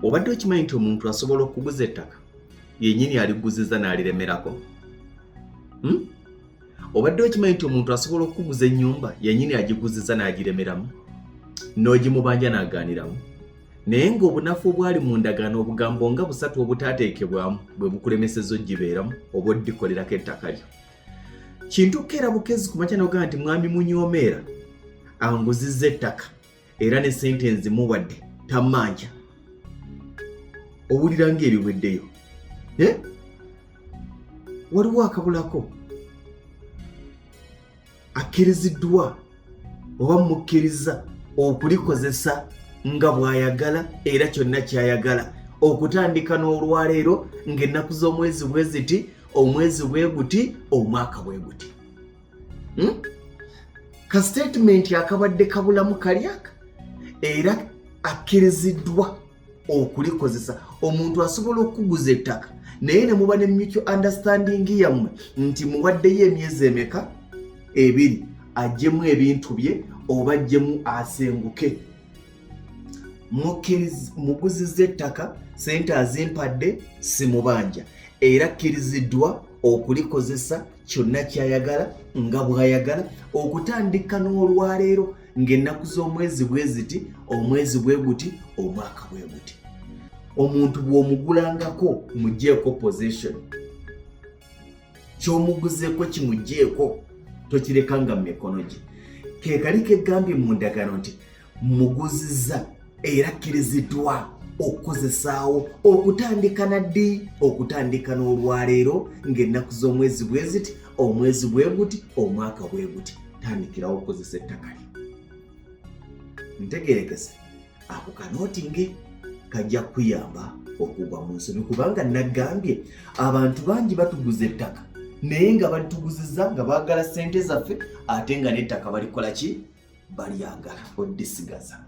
Obadde okimanyi nti omuntu asobola okuguza ettaka yennyini aliguziza n'aliremerako? Hmm? Obadde okimanyi nti omuntu asobola okukuguza ennyumba yennyini agiguziza n'agiremeramu n'ogimubanja n'agaaniramu, naye ng'obunafu obwali mu ndagaano obugambo nga busatu obutaateekebwamu bwe bukulemesezza ogibeeramu oba odikolerako ettaka lyo. Kintu kukeera bukezi ku makya n'ogamba nti mwami Munyoomeera anguzizza ettaka era ne sente nzimuwadde tammanja. Owulira ng'ebiweddeyo, eh? Waliwo akabulako akkiriziddwa oba mukkiriza okulikozesa nga bw'ayagala era kyonna ky'ayagala okutandika n'olwaleero ng'ennaku z'omwezi bwe ziti, omwezi bwe guti, omwaka bwe guti. Ka sitatimenti akabadde kabulamu kalyaka era akkiriziddwa okulikozesa. Omuntu asobola okukuguza ettaka naye ne muba ne mutual understanding yammwe nti muwaddeyo emyezi emeka, 2, aggyemu ebintu bye oba aggyemu asenguke. Muguziza ettaka, sente azimpadde, simubanja, era akkiriziddwa okulikozesa kyonna kyayagala nga bw'ayagala okutandika n'olwaleero ng'ennaku z'omwezi bwe ziti, omwezi bwe guti, omwaka bwe guti. Omuntu bw'omugulangako mugyeeko possession, ky'omuguzeeko kimuggyeeko, tokirekanga mu mikono gye. Ke kali kegambye mu ndagaano nti muguziza era akkiriziddwa okukozesaawo okutandika na ddi? Okutandika n'olwaleero ng'ennaku z'omwezi bwe ziti, omwezi bwe guti, omwaka bwe guti. Tandikirawo okukozesa ettaka lyo. Ntegerekese ako kanootinge kajja kukuyamba okugwa mu nsobi, kubanga nagambye abantu bangi batuguza ettaka naye nga balituguziza nga baagala ssente zaffe, ate nga n'ettaka balikola ki? Balyagala oddisigaza.